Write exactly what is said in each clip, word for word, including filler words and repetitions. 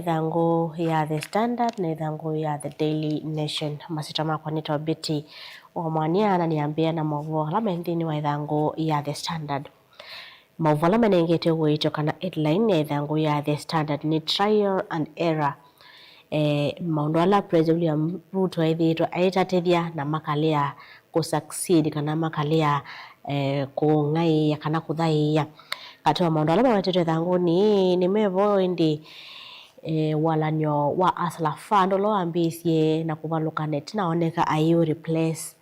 Ĩthangũ ya The Standard na ĩthangũ ya The Daily Nation. Masyĩtwa makwa nĩtawa Betty Wamwania, na nĩambĩĩa na maũvoo ala me nthĩnĩ wa ĩthangũ ya The Standard. Maũvoo ala manengetwe ũĩtyo kana headline ya ĩthangũ ya The Standard nĩ Trial and Error. Eh, maũndũ ala President William Ruto ethĩĩtwe aitatĩthya na makalea kũ succeed kana makalea, eh, kũng'aĩĩa kana kũthaĩĩa. Katĩ wa maũndũ ala mawetetwe ĩthangũnĩ nĩ mevo ĩndĩ, eh, walany'o wa Hustler Fund ũla wambĩĩsye na kũvalũka na ĩtina oneka aiũ replace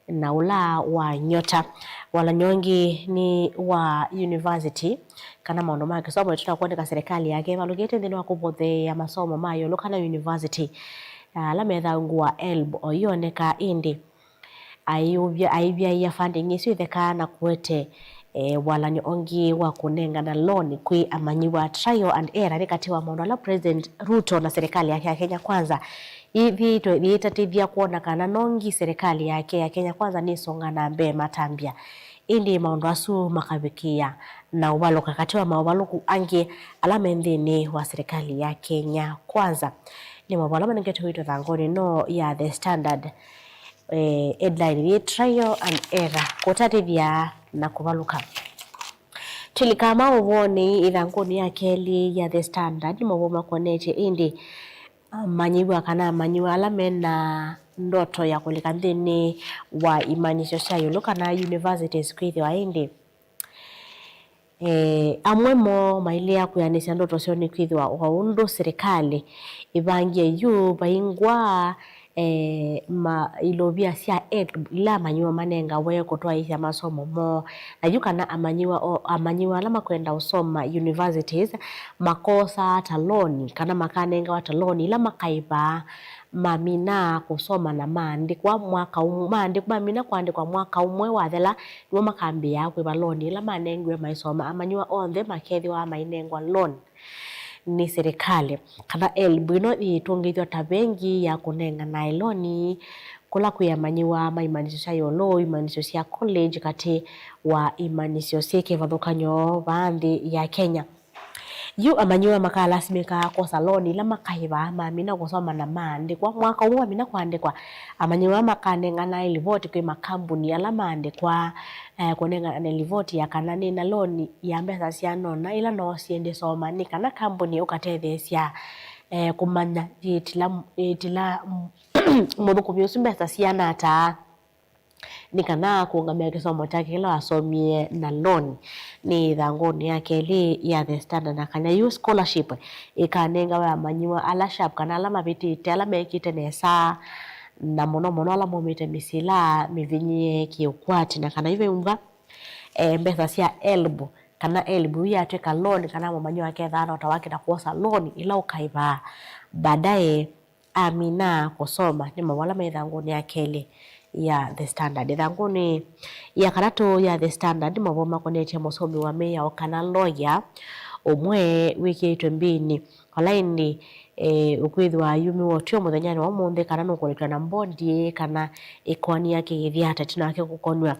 na ũla wa Nyota. Walany'o ũngĩ nĩ wa university, kana maũndũ ma kĩsomo ĩtina kwoneka serikali yake ĩvalũkĩte nthĩnĩ wa kũvotheea masomo ma ĩũlũ kana university, ala methangũa HELB, o ioneka ĩndĩ aĩũvya-, aĩvyaĩa funding ĩsu ĩthekaa na kũete, eh, walany'o ũngĩ wa kũnengana loan kwĩ amanyĩw'a. Trial and error nĩ katĩ wa maũndũ ala President Ruto na serikali yake ya Kenya Kwanza yĩthĩĩtwe yĩtatĩthya kwona kana nongi serikali yake ya Kenya Kwanza nĩsonga na mbee matambya, ĩndĩ maũndũ asu makavikĩĩa na ũvalũka katĩ wa maũvalũku angĩ ala me nthĩnĩ wa serikali ya Kenya Kwanza. Nĩ maũvoo ala manengetwe witũ ĩthangũnĩ no ya The Standard. Eh, headline yĩ Trial and Error, kũtatĩthya na kũvalũka. Twĩlika maũvoonĩ ĩthangũnĩ ya kelĩ ya The Standard, nĩ maũvoo makonetye ĩndĩ amanyĩw'a kana amanyĩw'a ala mena ndoto ya kũlika nthĩnĩ wa imanyĩsyo sya ĩũlũ kana universities kwĩthĩwa ĩndĩ Eh, amwe moo mailea kwĩanĩsya ndoto syoo nĩkwĩthĩwa o ũndũ silikalĩ ĩvangie yu vaingwa, eh, ma ilovia sya HELB ila amanyĩw'a manengawe kũtwaĩĩsya masomo moo. Na yu kana amanyĩw'a o, amanyĩw'a ala makwenda ũsoma universities makosaa ta loan kana makanengawa ta loan ila makaĩvaa mamina kũsoma na maandĩkwa mwaka ũmwe, maandĩk-, mamina kũandĩkwa mwaka ũmwe wathela, nĩmo makambĩĩa kũĩva loan ĩla manengiwe maisoma. Amanyĩw'a onthe makethĩwa mainengwa loan nĩ silikalĩ. Kana HELB ĩno yĩtũngĩĩthw'a ta vengi ya kũnenganae loan kũla kwĩ amanyĩw'a ma imanyĩsyo sya ĩũlũ, imanyĩsyo sya college katĩ wa imanyĩsyo syĩ kĩvathũkany'o vaa nthĩ ya Kenya. Yu amanyĩw'a makalasimĩka kwosa loan ila makaĩvaa mamina kũsoma na maandĩkwa. Mwaka ũmwe mamina kũandĩkwa, amanyĩw'a makanenganae livoti kwĩ makambuni ala maandĩkwa, eh, kũnengane livoti ya kana nĩ na loan ya mbesa siana ũna ila noosie ndĩsoma, nĩ kana kambuni ũkatetheesya, eh, kũmanya yĩtila, yĩtila mũthũkũmi ũsu mbesa siana ata. Nĩ kana kũũngamĩa kĩsomo kyake kĩla wasomie na loan. Nĩ ĩthangũnĩ ya kelĩ ya The Standard. Na kana yu scholarship ĩkanengawe amanyĩw'a ala sharp kana ala mavĩtĩte, ala mekĩte nesa, na mũno mũno ala maumĩte mĩsyĩ ĩla mĩvinyĩĩe kĩũkwati. Na kana yu veumw'a, eh, mbesa sya HELB kana HELB yu yatw'ĩka loan kana mũmanyĩw'a akethaa na ũtawakĩta kwosa loan ĩla ũkaĩvaa baadaye amina kũsoma. Nĩ maũvoo ala me ĩthangũnĩ ya kelĩ ya The Standard. Ĩthangũnĩ ya katatũ ya The Standard, nĩ maũvoo makonetye mũsomi wa mĩao kana lawyer ũmwe wĩkĩĩtwe mbinĩ. Vala ĩndĩ, eh, ũkwĩthĩwa ayumiwe ũtw'ĩo mũthenyanĩ wa ũmũnthĩ kana nũkũlĩkĩlwa na mbondi kana ĩkoani yake ĩthya ata ĩtina wake kũkonw'a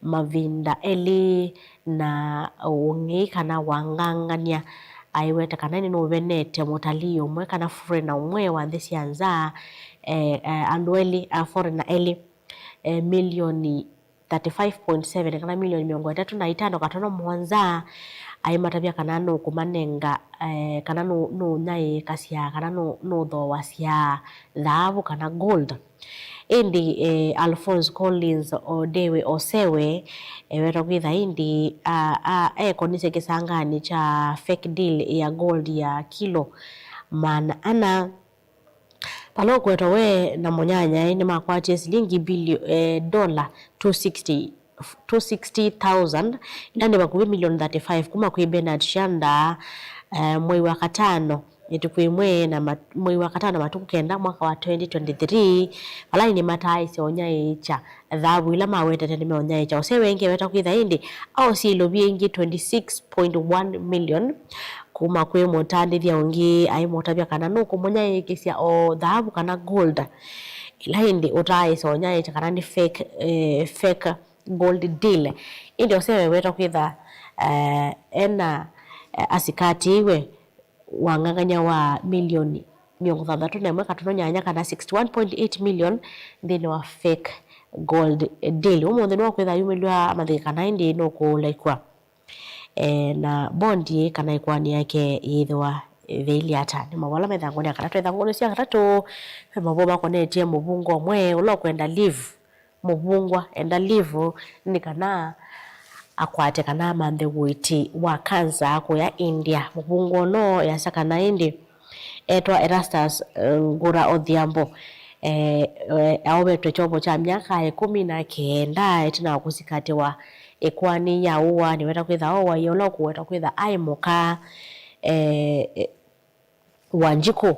mavinda elĩ na ũng'ei kana wangangany'a. Aiweta kana nĩnũvenete mũtalii ũmwe kana foreigner ũmwe wa nthĩ sya nza, eh, eh, andũ elĩ, a foreigner elĩ, eh, milioni thirty-five point seven kana milioni mĩongo ĩtatũ na itano katono mũonza, aimatavya kana nũkũmanenga, eh, kana nũ-, nũnyaĩĩkasya kana nũ-, nũthooasya thaavu kana gold. Ĩndĩ, eh, Alphonse Collins Odewe Osewe, eh, wetwa kwĩtha ĩndĩ, a, a, ekonisye kĩsanganĩ kya fake deal ya gold ya kilo maana ana. Vala ũkwetwa we na mũnyanyae nĩmakwatie silingi bilio-, eh, ndola two sixty, two sixty thousand, ila nĩ vakuvĩ milioni thirty-five kuma kwĩ Bernard Shanda, eh, mwei wa katano, ĩtukũ ĩmwe na mat-, mwei wa katano matukũ kenda mwaka wa twenty twenty-three, vala ĩndĩ mataaĩsye ũnyaĩĩkya thaavu ila mawetete nĩmeũnyaĩĩkya. Ũseo ĩngĩ eweta kwĩtha ĩndĩ aosie ilovi ĩngĩ twenty-six point one million kuma kwĩ mũtandĩthya ũngĩ aimũtavya kana nũkũmũnyaĩĩkĩsya o thaavu kana gold, ĩla ĩndĩ ũtaaĩsye ũnyaĩĩkya kana nĩ fake, eh, fake gold deal. Ĩndĩ Oseo eweta kwĩtha, eh, ena, eh, asikati iwe wang'ang'any'a wa milioni mĩongo thanthatũ na ĩmwe katono nyanya, kana sixty one point eight million, nthĩnĩ wa fake gold deal. Ũmũnthĩ nĩwakwĩtha yumĩlw'a mathĩka, kana ĩndĩ nũkũlekwa. E, na bond ĩĩ kana ĩkoani yake yĩthĩwa ĩthĩile ata? Nĩ mavoo ala me ĩthangũnĩ ya katatũ. Ĩthangũnĩ sya katatũ ve mavoo makonetye mũvungwa ũmwe ũla ũkwenda leave. Mũvungwa enda leave nĩ kana akwate kana amanthe ũiiti wa kanza kũya India. Mũvungwa ũno yasya kana ĩndĩ etwa Erastus, eh, Ngura Odhiambo, eh, eh, aũvetwe kyovo kya myaka ĩkũmi na kenda ĩtina wa kũsikatĩwa ĩkoani ya ũaani. Weta kwĩtha owaie ũla ũkũwetwa kwĩtha aĩ mũka, eh, eh, Wanjikũ,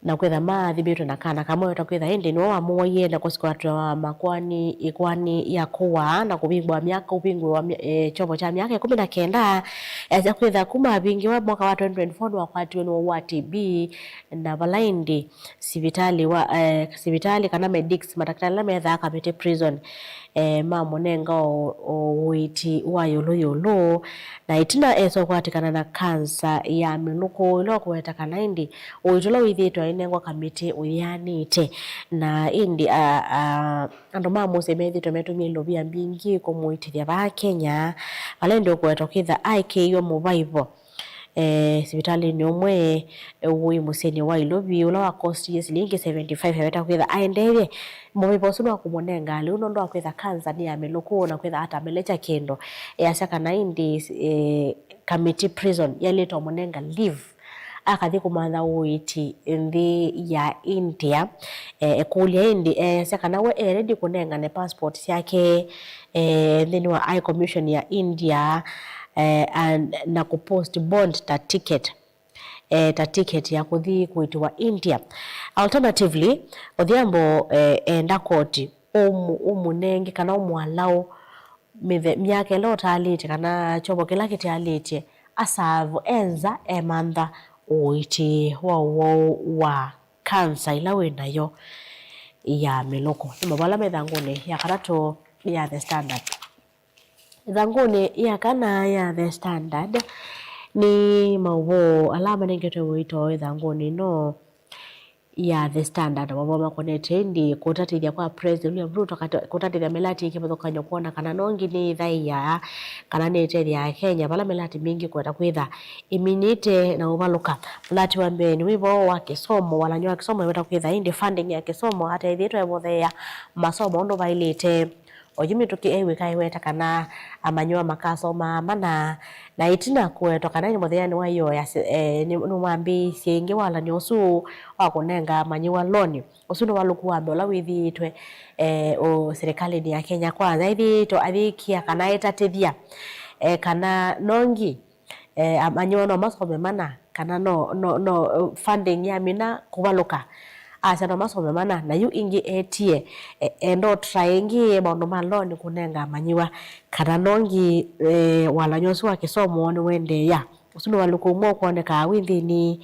na kwĩtha maathimĩtwe na kana kamwe. Weta kwĩtha ĩndĩ nĩwe wamũwaie na kũsikatĩwa makoani, ĩkoani ya kũwaa na kũvingũa myaka, kũvingũĩwa mya-, eh, kyovo kya myaka ĩkũmi na kenda. Yasya kwĩtha kuma avingĩwa mwaka wa twenty twenty-four nĩwakwatiwe nĩ ũwau wa T B, na vala ĩndĩ sivitalĩ wa, eh, sivitalĩ kana medics, matakĩtalĩ ala methaa Kamiti Prison, eh, mamũnenga ũ-, ũ-, ũiiti wa yũlũ yũlũ, na ĩtina esa ũkwatĩkana na kanza ya mĩlũkũ, ĩla ũkũweta kana ĩndĩ ũiiti ũla wĩthĩĩtwe ainengwa Kamiti ũyĩanĩte. Na ĩndĩ a, a, andũ ma mũsyĩ methĩĩtwe metũmĩa ilovia mbingĩ kũmũitĩthya vaa Kenya, vala ĩndĩ ũkũwetwa kwĩtha aĩkĩiwe mũvaivo. Eh, sivitalĩnĩ ũmwe, eh, wĩ mũsyĩnĩ wa Ilovi, ũla wakostie silingi seventy five, aweta kwĩtha aendeethye mũvaivo ũsu nwa kũmũnenga lĩu nũndũ wa kwĩtha kanza nĩ ya mĩlũkũ na kwĩtha atamelekya kĩndũ. Easya kana ĩndĩ, eh, Kamiti Prison yaĩlĩte ũmũnenga leave akathi kũmantha ũiiti nthĩ ya India. Eh, ekũlya ĩndĩ easya kana we e ready kũnengane passport syake, eh, nthĩnĩ wa High Commission ya India, eh, and, na kũpost bond ta ticket, eh, ta ticket ya kũthi kũitĩwa India. Alternatively, Odhiambo, eh, enda koti ũmũ-, ũmũnenge kana ũmũalaũ mĩthe-, myaka ĩla ũtaalĩtye kana kyovo kĩla kĩtaalĩtye asavu e nza emantha ũiiti wa ũwau wa kanza ĩla wĩ nayo ya mĩlũkũ. Nĩ maũvoo ala me ĩthangũnĩ ya katatũ ya The Standard. Ĩthangũnĩ ya kana ya The Standard nĩ maũvoo ala manengetwe ũito ĩthangũnĩ ĩno ya The Standard. Maũvoo makonetye ĩndĩ kũtatĩthya kwa President William Ruto kata-, kũtatĩthya mĩlatĩ ya kĩvathũkany'o kwona kana nongi nĩĩthaĩaa kana nĩĩtethyaa Akenya vala mĩlatĩ mingĩ kũweta kwĩtha ĩminĩte na ũvalũka. Mlati wa mbee nĩ wĩvo wa kĩsomo, walany'o wa kĩsomo ĩweta kwĩtha ĩndĩ funding ya kĩsomo ata ĩthĩĩtwe ĩvotheea masomo ũndũ vaĩlĩte. Oyu mĩtũkĩ e wĩka ĩweta kana amanyĩwa makasomaa mana, na ĩtina kũwetwa kana nĩ mũthenya nĩwaĩoya se-, eh, nĩ-, nĩwambĩĩisye ĩngĩ walany'o ũsu wa kũnenga amanyĩwa loan. Ũsu nĩ ũvalũku wa mbee ũla wĩthĩĩtwe, eh, ũ-, serikalĩnĩ ya Kenya Kwanza. Ethĩĩtwe ayĩkĩa kana etatĩthya, eh, kana nongi, eh, amanyĩwa no masome mana, kana no, no, no, eh, funding yamina kũvalũka. Asya no masome mana, na yu ĩngĩ etie, eh, enda ũtry ĩngĩ maũndũ ma loan kũnenga amanyĩwa, kana nongi, eh, walany'o ũsu wa kĩsomo nĩwendeea. Ũsu nĩ ũvalũku ũmwe ũkwonekaa wĩ nthĩnĩ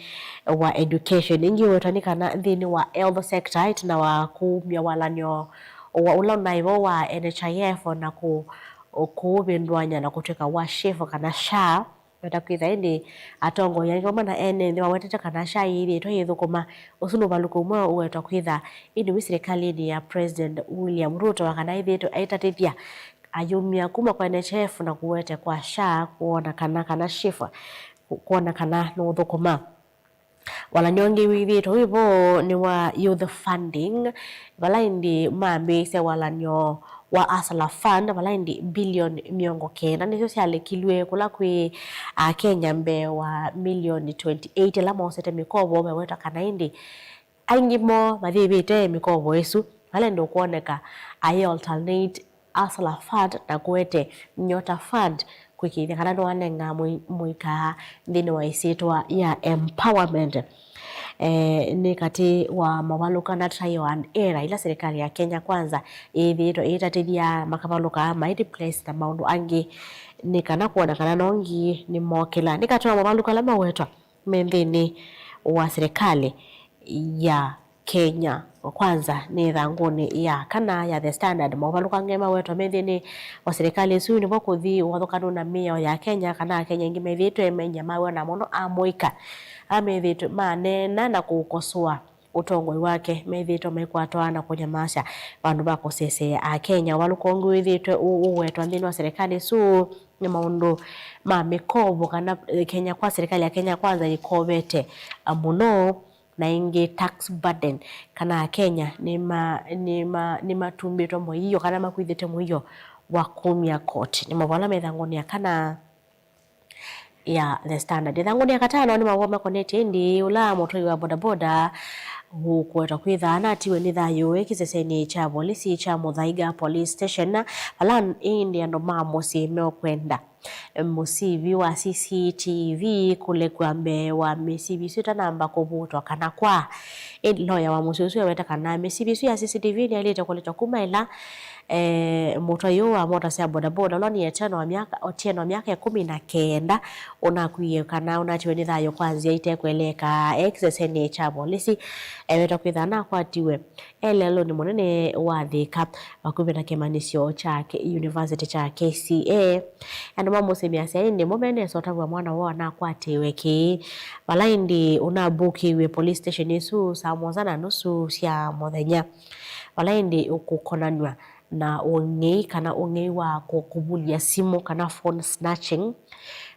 wa education. Ĩngĩ ũwetwa nĩ kana nthĩnĩ wa health sector, ĩtina wa kumya walany'o wa ũla ũnaĩ vo wa N H I F na kũ-, kũũvĩndũany'a na kũtw'ĩka wa SHIF kana SHA. Weta kwĩtha ĩndĩ atongoi angĩ vamwe na ene nthĩ mawetete kana SHA yĩthĩĩtwe yĩthũkũma. Ũsu nĩ ũvalũku ũmwe ũwetwa kwĩtha ĩndĩ wĩ silikalĩnĩ ya President William Ruto wa kana ĩthĩĩtwe aitatĩthya ayumya kuma kwa N H I F na kũwete kwa SHA kwona kana, kana SHIF, kwona kana nũũthũkũma. Walany'o ũngĩ wĩthĩĩtwe wĩ vo nĩ wa youth funding, vala ĩndĩ mambĩĩsye walany'o wa Hustler Fund, vala ĩndĩ bilioni mĩongo kenda nĩsyo syalekilw'e kũla kwĩ Akenya mbee wa milioni twenty eight ala maosete mĩkovo, meweta kana ĩndĩ aingĩ moo mathĩvĩte mĩkovo ĩsu, vala ĩndĩ ũkwoneka ayĩ alternate Hustler Fund na kũete Nyota Fund kwĩkĩĩthya kana nĩwanenga mũi-, mũika nthĩnĩ wa ĩsyĩtwa ya empowerment. Eh, nĩ katĩ wa mavalũka na trial and error ila serikali ya Kenya Kwanza ĩthĩĩtwe ĩtatĩthya makavalũka ma replace na maũndũ angĩ nĩ kana kwona kana nongi nĩmokĩla. Nĩ katĩ wa mavalũka ala mawetwa me nthĩnĩ wa serikali ya Kenya Kwanza nĩ ĩthangũnĩ ya kana ya The Standard. Maũvalũkange mawetwa methĩnĩ wa serikali ĩsu nĩvo kũthi ũvathũkanu na mĩao ya Kenya, kana Akenya aingĩ methĩĩtwe mainyamaaw'a na mũno amũika ala methĩĩtwe maneena na kũkosoa ũtongoi wake methĩĩtwe maikwatwa na kũnyamasya vandũ va kũseseea Akenya. Ũvalũko ũngĩ wĩthĩĩtwe ũ- ũwetwa nthĩnĩ wa serikali ĩsu nĩ maũndũ ma mĩkovo, kana eh, Kenya Kwa- serikali ya Kenya Kwanza ĩkovete ah, mũno, na ĩngĩ tax burden, kana Akenya nĩma- nĩma- nĩmatumbĩtwe mũio kana makwĩthĩte mũio wa kumya koti. Nĩ maũvoo ala me ĩthangũnĩ ya kana ya The Standard. Ĩthangũnĩ ya katano nĩ maũvoo makonetye ĩndĩ ũla mũtwai wa bodaboda ũkũwetwa kwĩtha anatiwe nĩ thayũ e kĩsesenĩ kya volisi kya Mũthaiga Police Station, vala ĩndĩ andũ ma mũsyĩ meũkwenda mũsivi wa C C T V kũlekw'a mbee wa mĩsivi ĩsu ĩtanamba kũvutwa kana kwa. Ĩndĩ loya wa mũsyĩ ũsu eweta kana mĩsivi ĩsu ya C C T V nĩyaĩlĩte kũletwa kuma ĩla eh, mũtwai ũũ wa mota sya bodaboda ũla nĩ Otieno wa myaka, Otieno wa myaka ĩkũmi na kenda ũnakwie kana ũnatiwe nĩ thayũ kwa nzĩa itekweleka e kĩsesenĩ kya volisi. Ewetwa kwĩtha anakwatiwe e lelũnĩ mũnene wa Thika vakuvĩ na kĩmanyĩsyo kya K- university kya K C A. Andũ ma mũsyĩ measya ĩndĩ mo meneesa ũtavw'a mwana woo anakwatĩwe kĩĩ, vala ĩndĩ ũnabukiw'e police station ĩsu saa mũonza na nusu sya mũthenya, vala ĩndĩ ũkũkonanw'a na ũng'ei kana ũng'ei wa kũ- kũvulya simũ kana phone snatching.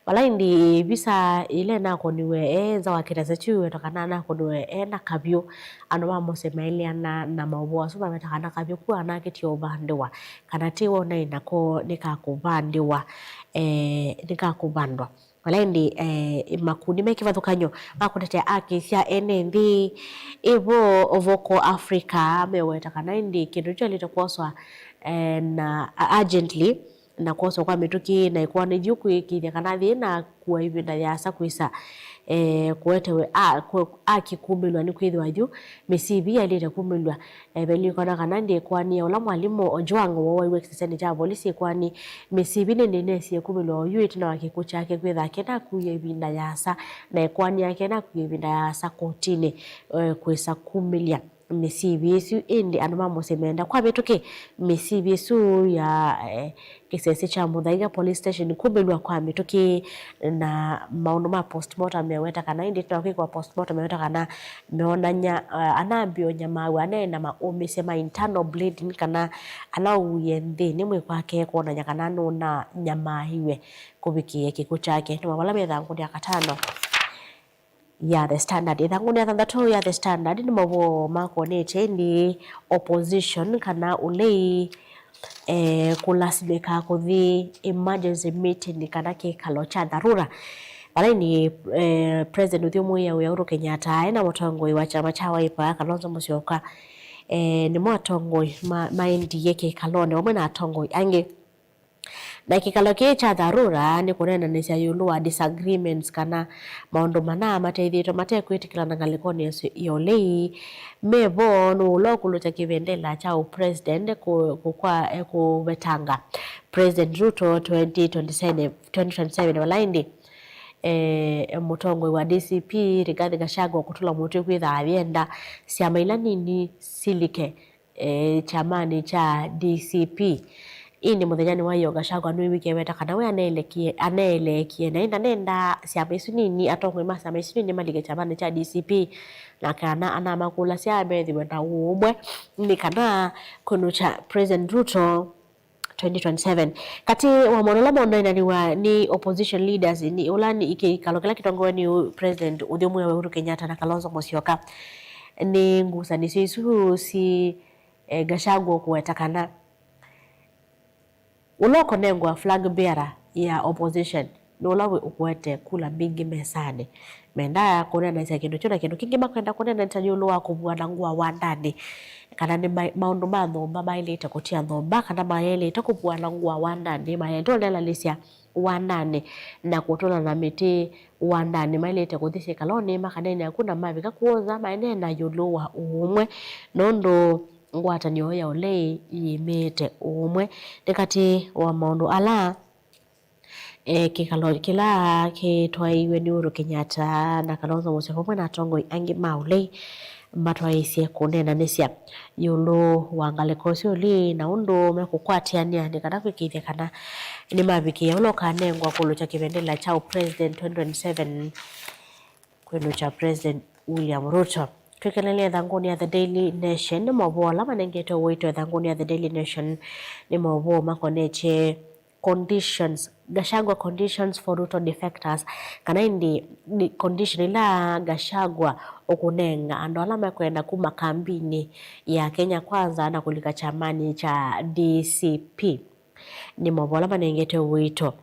Vala ĩndĩ visa ĩla ĩnakoniwe e nza wa kĩtase kyu wetwa kana anakoniwe e na kavyũ, andũ ma mũsyĩ maeleana na maũvoo asu maweta kana kavyũ ku anakĩtie ũvandĩwa, kana ti wonai nako nĩkakũvandĩwa, eh, nĩkakũvandwa. Vala ĩndĩ eh, makundi me kĩvathũkany'o ma kũtetea aki sya ene nthĩ, ĩvo Vocal Africa meweta kana ĩndĩ kĩndũ kyaĩlĩte kwoswa eh, na urgently, na kwoswa kwa mĩtũkĩ na ĩkoani yu kwĩkĩĩthya kana nthĩ ĩnakua ĩvinda yĩasa kwĩsa eh, kũetewe a- kũ- aki kumĩlw'a nĩ kwĩthĩwa yu mĩsivi yaĩlĩte kumĩlw'a. Eh, ve nĩkona kana ndĩkwanĩa ũla mwalimũ Ojwang wowaiwe kĩsesenĩ kya volisi ĩkwani mĩsivi nĩndĩ nesie kumĩlwa oyu ĩtina wa kĩkw'ũ kyake kwĩtha kenakuie ĩvinda yaasa, na ĩkwani yake nakuie ĩvinda yaasa kotinĩ eh, kwĩsa kumĩlya mĩsivi ĩsu. Ĩndĩ andũ ma mũsyĩ meenda kwa mĩtũkĩ mĩsivi ĩsu ya eh, kĩsese kya Mũthaiga Police Station kumĩlw'a kwa mĩtũkĩ, na maũndũ ma postmortem meweta kana ĩndĩ ĩtina wa kwĩkwa postmortem meweta kana meonany'a eh, anambie ũnyamaaw'a, aneena maũmĩsye ma internal bleeding kana anauie nthĩnĩ mwĩ kwake kwonany'a kana nũnanyamaaĩwe kũvikĩĩa kĩkw'ũ kyake. Nĩ maũvoo ala me ĩthangũnĩ ya katano ya The Standard. Ĩthangũnĩ ya thanthatũ ya The Standard nĩ maũvoo makwonetye ĩndĩ opposition kana ũlei eh, kũlasimĩka kũthi emergency meeting kana kĩkalo kya dharura. Vala ĩndĩ eh, President ũthyũmũĩa wĩa Uhuru Kenyatta aĩ na mũtongoi wa kyama kya Wiper Kalonzo Musyoka eh, nĩmo atongoi ma- maendie kĩkalonĩ vamwe na atongoi angĩ. Na kĩkalo kĩĩ kya dharura nĩ kũneenanĩsya ĩũlũ wa disagreements kana maũndũ mana mateithĩtwe matekwĩtĩkĩlana ngalĩkonĩ ĩsu ya ũlei. Me vo nũũ ũla ũkũlũtya kĩvendela kya ũpresident kũ- kũkwa- eh, kũvetanga President Ruto twenty twenty-seven, twenty twenty-seven, vala ĩndĩ eh, mũtongoi wa D C P Rigathi Gachagua kũtũla mũtĩ kwĩtha ayenda syama ila nini silike eh, kyamanĩ kya D C P. Ĩndĩ mũthenyanĩ wa ĩyo, Gachagua nĩwĩw'ĩkie eweta kana we aneelekie, aneeleekie, na ĩndĩ anendaa syama isu nini, atongoi ma syama isu nini malike kyamanĩ kya D C P, na kana anamakũlasya methĩwe na ũũmwe nĩ kana kũnũkya President Ruto twenty twenty-seven. Katĩ wa maũndũ ala moneenaniw'a nĩ opposition leaders nĩ ũla nĩ kĩkalo kĩla kĩtongoew'e nĩ President ũthyũmũĩa Uhuru Kenyatta na Kalonzo Musyoka. Nĩ ngusanĩsyo isu si eh, Gachagua ũkũweta kana ũla ũkũnengwa flag bearer ya opposition nĩ ũla wĩ ũkũete kula mbingĩ mesanĩ. Mendaa kũneenanĩsya kĩndũ kyu na kĩndũ kĩngĩ, makwenda kũneenanĩsya ĩũlũ wa kũvua na ngũa wandanĩ, kana nĩ ma- maũndũ ma nyũmba maĩlĩte kũtia nyũmba, kana maĩlĩte kũvua na ngũa wandanĩ, maĩlĩte ũlelanĩsya wandanĩ na kũtũla na mĩtĩ wandanĩ, maĩlĩte kũthi syĩkalonĩ makaneenea ku, na mavika kũũ nza maeneena ĩũlũ wa ũũmwe, nũndũ ngwatanĩo ya ũlei yĩmĩĩte ũũmwe. Nĩ katĩ wa maũndũ ala e, kĩkalo kĩla kĩtwaĩiwe nĩ Uhuru Kenyatta na Kalonzo Musyoka vamwe na atongoi angĩ ma ũlei. matwaĩĩsye kũneenanĩsya ĩũlũ wa ngalĩko ũsu ũlĩ na ũndũ mekũkwatĩanĩa nĩ kana kwĩkĩĩthya kana nĩmavikĩĩa ũla ũkanengwa kũlũkya kĩvendela kya ũpresident twenty twenty-seven kwĩnũkya President William Ruto. Twĩkĩlĩlye ĩthangũnĩ ya The Daily Nation, nĩ maũvoo ala manengetwe ũito ĩthangũnĩ ya The Daily Nation nĩ maũvoo makonetye conditions, Gachagua conditions for Ruto defectors, kana ĩndĩ ni-, condition ila Gachagua ũkũnenga andũ ala mekwenda kuma kambinĩ ya Kenya Kwanza na kũlika kyamanĩ kya D C P. Nĩ maũvoo ala manengetwe ũito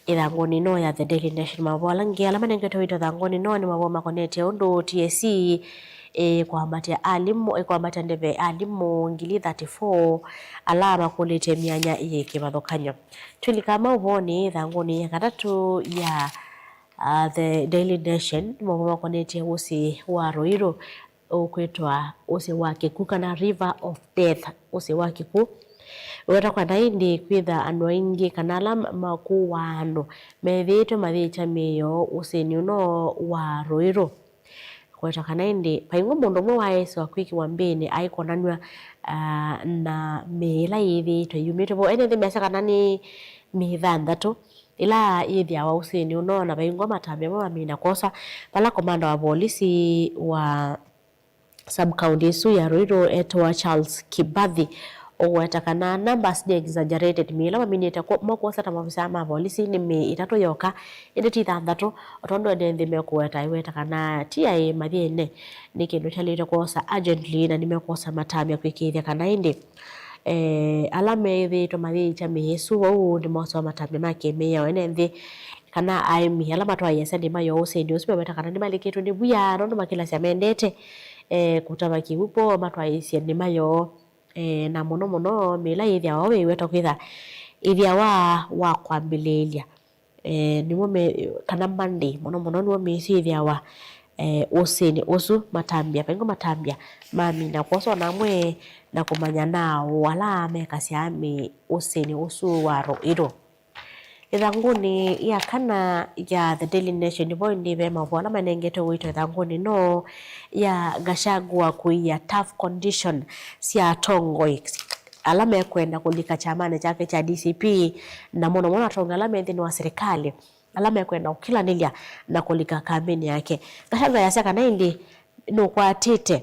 ĩthangũnĩ ĩno ya The Daily Nation. Maũvoo ala angĩ ala manengetwe ũito ĩthangũnĩ ĩno nĩ maũvoo makonetye ũndũ T S C ĩkwambatya alimũ, ĩkwambatya ndeve alimũ ngili thirty-four ala makũlĩtye myanya yĩ kĩvathũkany'o. Twĩlika maũvoonĩ ĩthangũnĩ ya katatũ ya, ah, The Daily Nation, nĩ maũvoo makonetye ũsĩ wa Ruiru ũkwĩtwa ũsĩ wa kĩkw'ũ kana River of Death, ũsĩ wa kĩkw'ũ. Wĩweta kana ĩndĩ kwĩtha andũ aingĩ kana ala ma-, makũaa andũ methĩĩtwe mayĩkya mĩĩ yoo ũsĩnĩ ũno wa Ruiru. Kũweta kana ĩndĩ vaingwa mũndũ ũmwe waesĩwa kwĩkĩwa mbĩnĩ aikonanw'a, ah, na mĩĩ ĩla yĩthĩĩtwe yumĩte vo. Ene nthĩ measya kana nĩ mĩĩ thanthatũ ĩla yĩthĩawa ũsĩnĩ ũno, na vaingwa matambya amwe mamina kwosa vala komanda wa volisi wa sub-county ĩsu ya Ruiru etawa Charles Kibathi ũkũweta kana numbers nĩ exaggerated. Mĩĩ ĩla maminĩte kwo-, mokwosa ta maovisaa ma volisi nĩ mĩĩ ĩtatũ yoka, ĩndĩ ti thanthatũ, o tondũ ene nthĩ mekũweta, aiweta kana ti aĩ mathyĩne, nĩ kĩndũ kyaĩlĩte kwosa urgently, na nĩmekwosa matambya kwĩkĩĩthya kana ĩndĩ, eh, ala methĩĩtwe mayĩkya mĩĩ ĩsu vau nĩmosawa matambya ma kĩmĩao. Ene nthĩ kana aĩmi ala matwaĩĩasya nĩma yoo ũsĩnĩ ũsu meweta kana nĩmalikĩtwe nĩ wia, nũndũ makĩlasya mendete, eh, kũtava kĩw'ũ po matwaĩĩsye nĩma yoo, eh, na mũno mũno mĩĩ ĩla yĩthĩawa vau yĩwetwa kwĩtha ĩthĩawa wa kwambĩlĩĩlya, eh, nĩmo me, kana Monday mũno mũno nĩmo mĩĩ ĩsu yĩthĩawa, eh, ũsĩnĩ ũsu. Matambya, vaingwa matambya mamina kwosa o na amwe na kũmanya naaũ ala mekasya mĩĩ ũsĩnĩ ũsu wa Ruiru. Ĩthangũnĩ ya kana ya The Daily Nation, vo ĩndĩ ve maũvoo ala manengetwe ũito ĩthangũnĩ ĩno ya Gachagua kũia tough condition sya atongoi ala mekwenda kũlika kyamanĩ kyake kya D C P, na mũno mũno atongoi ala me nthĩnĩ wa silikalĩ ala mekwenda ũkĩlanĩlya na kũlika kambĩnĩ yake. Gachagua yasya kana ĩndĩ nũkwatĩte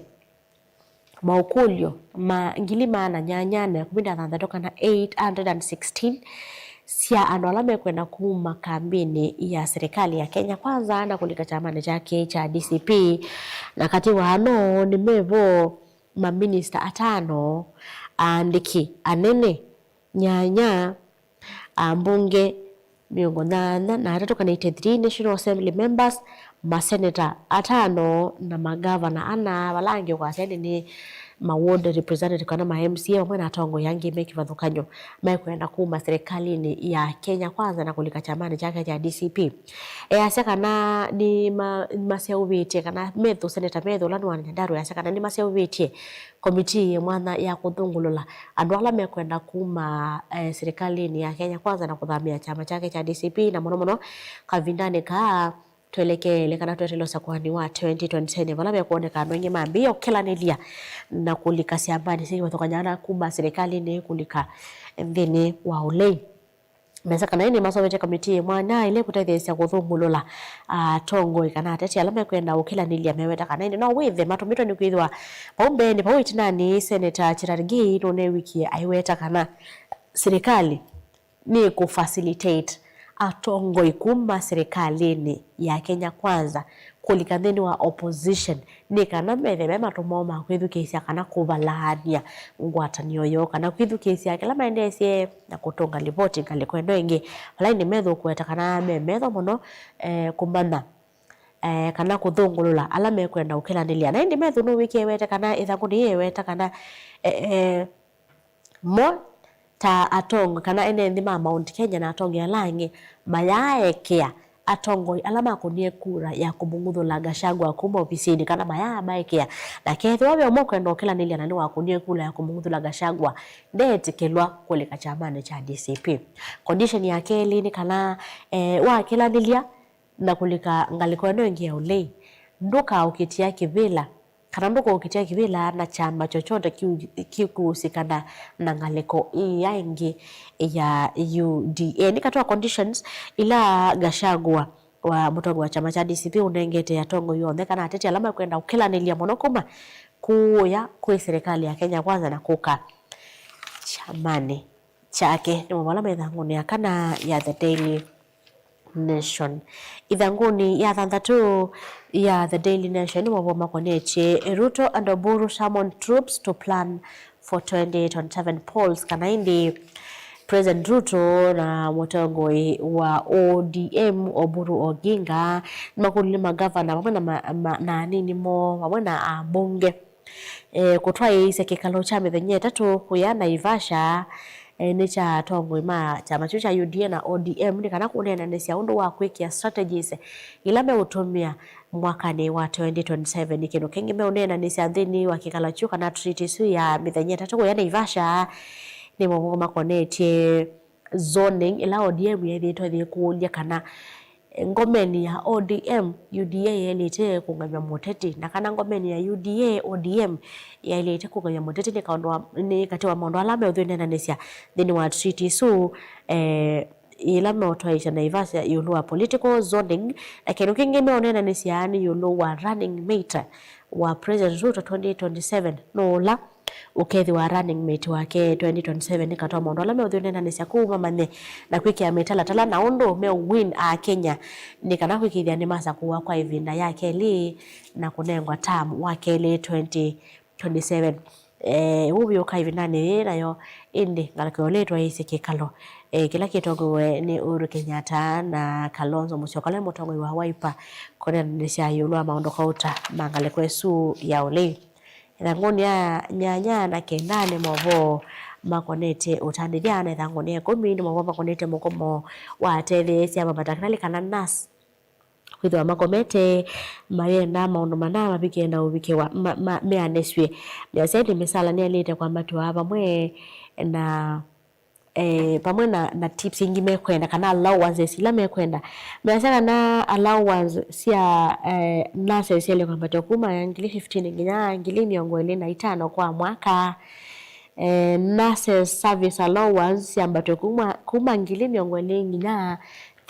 maũkũlyo ma ngili maana nyanya na ĩkũmi na thanthatũ kana eight hundred and sixteen sya andũ ala mekwenda kuma kambĩnĩ ya silikalĩ ya Kenya Kwanza na kũlika kyamanĩ kyake kya D C P, na katĩ wa ano nĩ mevo maminista atano, aandĩki anene nyanya, ambunge mĩongo nyanya na atatũ kana eighty-three National Assembly members, maseneta atano na magavana ana, vala angĩ ũkasya ĩndĩ nĩ ma ward representative kana ma M C A, vamwe na atongoi angĩ me kĩvathũkany'o mekwenda kuma silikalĩnĩ ya Kenya Kwanza na kũlika kyamanĩ kyake kya D C P. Easya kana nĩ ma-, nĩmaseũvĩtye kana methũ, seneta methũ ũla nĩ wa Nyandarua, easya kana nĩmaseũvĩtye komitii yĩ mwanya ya kũthũngũlũla andũ ala mekwenda kuma, eh, silikalĩnĩ ya Kenya Kwanza na kũthamĩa kyama kyake kya D C P, na mũno mũno kavindanĩ kaa twelekeele kana tweteele ũsakũani wa twenty twenty-seven, vala vekwoneka andũ aingĩ mambĩĩe ũkĩlanĩlya na kũlika syambanĩ syĩ kĩvathũkany'o na kuma silikalĩnĩ kũlika nthĩnĩ wa ũlei. Mesa kana ĩndĩ maseũvĩtye komitii ĩ mwanya ĩla ĩkũtetheesya kũthũngũlũla atongoi kana ateti ala mekwenda ũkĩlanĩlya. Meweta kana ĩndĩ no wĩthe matũmĩtwe nĩ kwĩthĩwa vau mbeenĩ, vau ĩtinanĩ, Seneta Cherargei nũneewikie aiweta kana silikalĩ nĩkũ facilitate atongoi kuma silikalĩnĩ ya Kenya Kwanza kũlika nthĩnĩ wa opposition, nĩ kana methe me matũmo ma kwĩthukĩĩsya kana kũvalaany'a ngwatanĩo yoo, kana kwĩthukĩĩsya kĩla maendeesye na kũtũnga livoti ngalĩko ĩno ĩngĩ. Vala ĩndĩ methũ kũweta kana me metho mũno, eh, kũmanya, eh, kana kũthũngũlũla ala mekwenda ũkĩlanĩlya. Na ĩndĩ methũ nũwĩkie wete kana ĩthangũ nĩyĩweta kana, eh, eh, mo ta atongoi kana ene nthĩ ma Mount Kenya na atongoi ala angĩ mayaaekea atongoi ala makũnie kura ya kũmũng'uthũla Gachagua kuma ovisinĩ, kana mayaa maekea. Na kethĩwa ve ũmwe ũkwenda ũkĩlanĩlya na nĩwakũnie kura ya kũmũng'uthũla Gachagua, ndeetĩkĩlwa kũlika kyamanĩ kya D C P. Condition ya kelĩ nĩ kana, eh, wakĩlanĩlya na kũlika ngalĩko ĩno ĩngĩ ya ũlei, ndũkaũkĩtia kĩvĩla kana ndũkũkĩtya kĩvĩla na kyama chochote kĩu kĩkũũsikana na ngalĩko ĩĩ ya ĩngĩ ya U D A. Nĩ katĩ wa conditions ila Gachagua wa mũtongoi wa kyama kya D C P ũnengete atongoi onthe kana ateti ala mekwenda ũkĩlanĩlya mũno kuma kũũya kwĩ serikali ya Kenya Kwanza na kũka kyamanĩ kyake. Nĩ maũvoo ala me ĩthangũnĩ ya kana ya The Daily Nation. Ĩthangũnĩ ya thanthatũ ya The Daily Nation nĩ maũvoo makonetye Ruto and Oburu summon troops to plan for twenty twenty-seven polls, kana ĩndĩ President Ruto na mũtongoi wa O D M Oburu Oginga nĩmakũlilye magavana vamwe na, ma, ma, na anini moo vamwe na ambunge, eh, kũtwaĩĩsya kĩkalo kya mĩthenya ĩtatũ kũya Naivasha, eh, nĩ kya atongoi ma kyama kĩu kya U D A na O D M nĩ kana kũneenanĩsya ũndũ wa kwĩkĩa strategies ila meũtũmĩa mwakanĩ wa twenty twenty-seven. Kĩndũ kĩngĩ meũneenanĩsya nthĩnĩ wa kĩkalo kyu kana treaty ĩsu ya mĩthenya ĩtatũ kũya Naivasha nĩ maũvoo makonetye zoning, ĩla O D M yĩthĩĩtwe yĩkũlya kana ngomenĩ ya O D M, U D A yaĩlĩte kũngamya mũteti, na kana ngomenĩ ya U D A, O D M yaĩlĩte kũngamya mũteti nĩ kaũndũ wa, nĩ katĩ wa maũndũ ala meũthũnenanĩsya nthĩnĩ wa treaty ĩsu, eh, ĩla meũtwaĩĩsya Naivasha ĩũlũ wa political zoning, na kĩndũ kĩngĩ meũnenanĩsya nĩ ĩũlũ wa running mate wa President Ruto twenty twenty-seven nũũ ũla ũkethĩwa running mate wake twenty twenty-seven. Nĩ katĩ wa maũndũ ala meũthũnenanĩsya kũu mamanye na kwĩkĩa mĩtalatala na ũndũ meũwin Akenya nĩ kana kwĩkĩĩthya nĩmasakũwa kwa ĩvinda ya kelĩ na kũnengwa term wa kelĩ twenty twenty-seven. Eh, ũu wĩũka ĩvindanĩ yĩĩ nayo, ĩndĩ ngalĩko ĩla ĩtwaĩĩsye kĩkalo, eh, kĩla kĩtongoew'e nĩ Uhuru Kenyatta na Kalonzo Musyoka, ũla nĩ mũtongoi wa Wiper, kũneenanĩsya ĩũlũ wa maũndũ kauta ma ngalĩko ĩsu ya ũlei. Ĩthangũnĩ ya nyanya na kenda nĩ maũvoo makonetye ũtandĩthya, na ĩthangũnĩ ya ĩkũmi nĩ maũvoo makonetye mũkomo wa atetheesya ma matakĩtalĩ kana nurse kwĩthĩwa makomete mayenda maũndũ mana mavikĩe na ũvikĩwa ma, ma, meanĩsw'e. Measya ĩndĩ mĩsala nĩyaĩlĩte kwambatw'a vamwe na, eh, vamwe na, na tips ingĩ mekwenda kana allowances ila mekwenda. Measya kana allowance sya, eh, nurses syaĩlĩte kwambatw'a kuma ngili fifteen nginya ngili mĩongo ĩlĩ na itano kwa mwaka. Eh, nurses service allowance syambatw'e kuma, kuma ngili mĩongo ĩlĩ nginya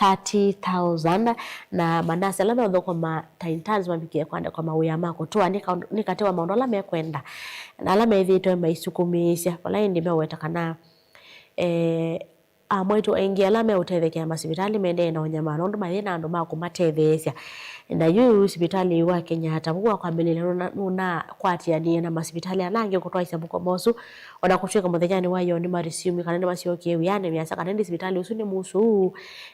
thirty thousand, na manasi ala meũthũkũma ta interns mavikĩe kũandĩkwa mawĩa ma kũtũa. Nĩ kaũndũ, nĩ katĩ wa maũndũ ala mekwenda na ala methĩĩtwe maisukumĩĩsya. Vala ĩndĩ meweta kana, eh, amwaitũ aingĩ ala meũtethekea masivitalĩ mendee na ũnyamaa nũndũ mayĩ na andũ ma kũmatetheesya. Na yu sivitalĩ wa Kenyatta vu wa kwambĩlĩlya nũna-, nũnakwatĩanĩe na masivitalĩ ala angĩ kũtwaĩsya mũkomo ũsu. O na kũtw'ĩka mũthenyanĩ wa ĩoo nĩmaresume kana nĩmasyokie wĩanĩ, measya kana ĩndĩ sivitalĩ ũsu nĩ mũsũu,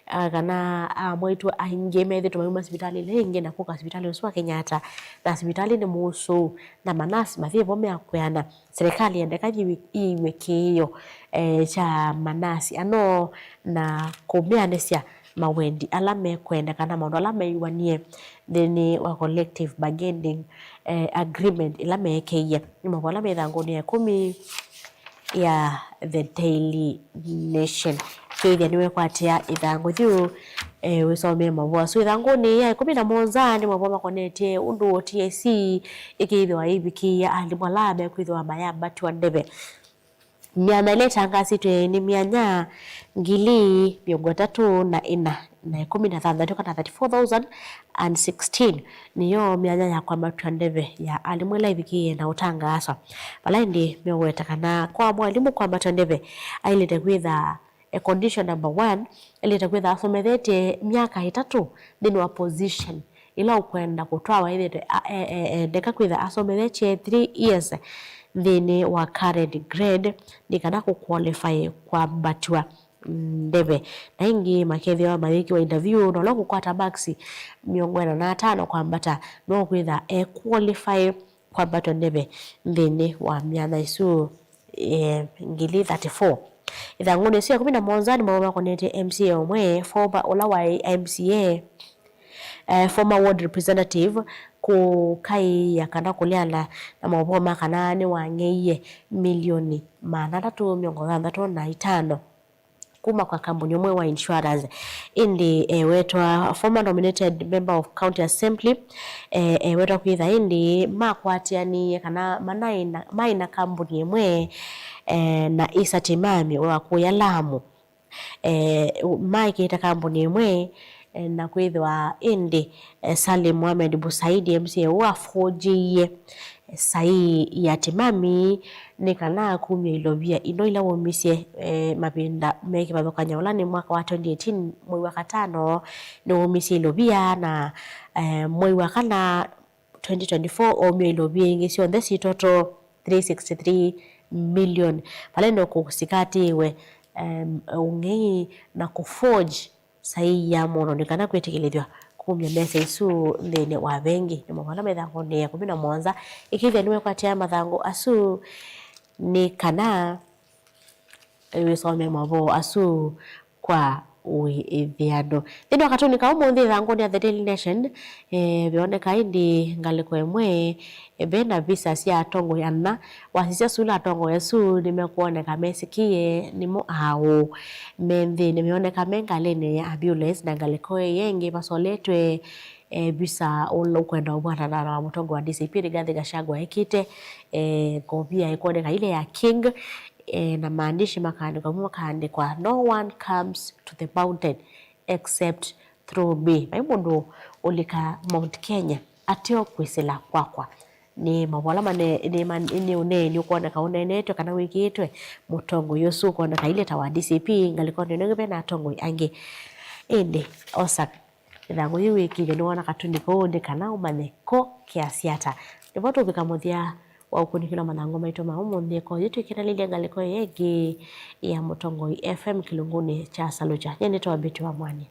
ah, kana amwaitũ aingĩ methĩĩtwe mauma sivitalĩ ĩla ĩngĩ na kũka sivitalĩ ũsu wa Kenyatta, na sivitalĩ nĩ mũsũu, na manasi mathĩ vo meakwĩana. Silikalĩ yendeka yĩw'e-, yĩiw'e kĩĩo, eh, kya manasi ano na kũmeanĩsya mawendi ala mekwendeka na maũndũ ala meiw'anie nthĩnĩ wa collective bargaining, eh, agreement ĩla meekeie. Nĩ maũvoo ala me ĩthangũnĩ ya ĩkũmi ya The Daily Nation. Kĩĩthya nĩwekwatĩa ĩthangũ yĩu, eh, wĩsomee maũvoo asu. Ĩthangũnĩ ya ĩkũmi na mũonza nĩ maũvoo makonetye ũndũ T S C ĩkĩĩthĩwa ĩivikĩĩa alimũ ala mekwĩthĩwa mayambatw'a ndeve. Myanya ĩla ĩtangaasĩtwe nĩ myanya ngili mĩongo ĩtatũ na ĩna na ĩkũmi na thanthatũ, kana thirty-four thousand and sixteen, nĩyo myanya ya kwambatw'a ndeve ya alimũ ĩla ĩvikĩĩe na ũtangaaswa. Vala ĩndĩ meũweta kana kwa mwalimũ kwambatw'a ndeve aĩlĩte kwĩtha, eh, condition number one, aĩlĩte kwĩtha asomethetye myaka ĩtatũ nthĩnĩ wa position ĩla ũkwenda kũtwawa ĩthĩte a-, e-, e-, endeka kwĩtha asomethetye three years nthĩnĩ wa current grade nĩ kana kũqualify kwambatw'a ndeve. Na ĩngĩ makethĩwa mayĩkĩwa interview, na ũla ũkũkwata marks mĩongo ĩna na atano kwambata no kwĩtha e qualify kwambatw'a ndeve nthĩnĩ wa myanya ĩsu, eh, ngili thirty-four. Ĩthangũnĩ ĩsu ya ĩkũmi na mũonza nĩ maũvoo makonetye M C A ũmwe, former, ũla waĩ M C A, eh, former ward representative, kũkaĩĩa kana kũleana na maũvoo ma kana nĩwang'eie milioni maana atatũ mĩongo thanthatũ na itano kuma kwa kambuni ũmwe wa insurance. Ĩndĩ ewetwa former nominated member of County Assembly, eh, ewetwa kwĩtha ĩndĩ makwatĩanĩie kana manaĩ na, maĩ na kambuni ĩmwe, eh, na Isa Timami wa kũya Lamu. Eh, maĩkĩĩte kambuni ĩmwe, eh, na kwĩthĩwa ĩndĩ, eh, Salim Mohamed Busaidi M C A ũũ aforgeie, eh, saii ya Timami nĩ kana kumya ilovia ino ila waumisye, eh, mavinda me kĩvathũkany'o, ũla nĩ mwaka wa twenty eighteen, mwei wa katano nĩwaumisye ilovia, na, eh, mwei wa kana twenty twenty-four, omie ilovia ingĩ syonthe sitoto three sixty-three million. Vala ĩndĩ kũsikatĩĩwe, em, ũng'ei na kũforge saii ya mũndũ nĩ kana kwĩtĩkĩlĩthw'a kumya mbesa isu nthĩnĩ wa vengi. Nĩ maũvoo ala me ĩthangũnĩ ya ĩkũmi na mũonza. Ĩkĩĩthya nĩwekwatĩa mathangũ asu nĩ kana wĩsome maũvoo asu kwa wĩĩthĩano. Nthĩnĩ wa katuni ka ũmũnthĩ ĩthangũnĩ ya The Daily Nation, eh, veoneka ĩndĩ ngalĩko ĩmwe, eh, ve na visa sya atongoi ana. Wasisya sula atongoi asu nĩmekwoneka mesĩkĩe nĩmo aũ. Me nthĩnĩ, meoneka me ngalĩnĩ ya ambulance, na ngalĩko ĩĩ ĩngĩ masoletwe, eh, visa ũla ũkwenda ũvwatana na mũtongoi wa D C P Rigathi Gachagua ekĩte, eh, ngovia ĩkwoneka ile ya King, eh, na maandishi makaandĩkwa, amwe makaandĩkwa, "No one comes to the mountain except through me." Vai mũndũ ũlika Mount Kenya ateo kwĩsĩla kwakwa. Nĩ maũvoo ala mane-, nĩ man-, nĩ ũneeni ũkwoneka ũneenetwe kana wĩkĩĩtwe mũtongoi ũsu ũkwoneka ile ta wa D C P, ngalĩkonĩ ĩno ĩngĩ ve na atongoi angĩ. Ĩndĩ osa ĩthangũ yĩu wĩkĩĩthya nĩwona katuni kau nĩ kana ũmanye ko keasya ata. Nĩvo tũvika mũthya wa ũkunĩkĩlo mathangũ maitũ ma ũmũnthĩ. Ko yĩtwĩkĩnalĩlya ngalĩko ĩngĩ ya Mũtongoi F M kĩlungunĩ kya Salukya. Nyie nĩtawa Betty wa Mwanie.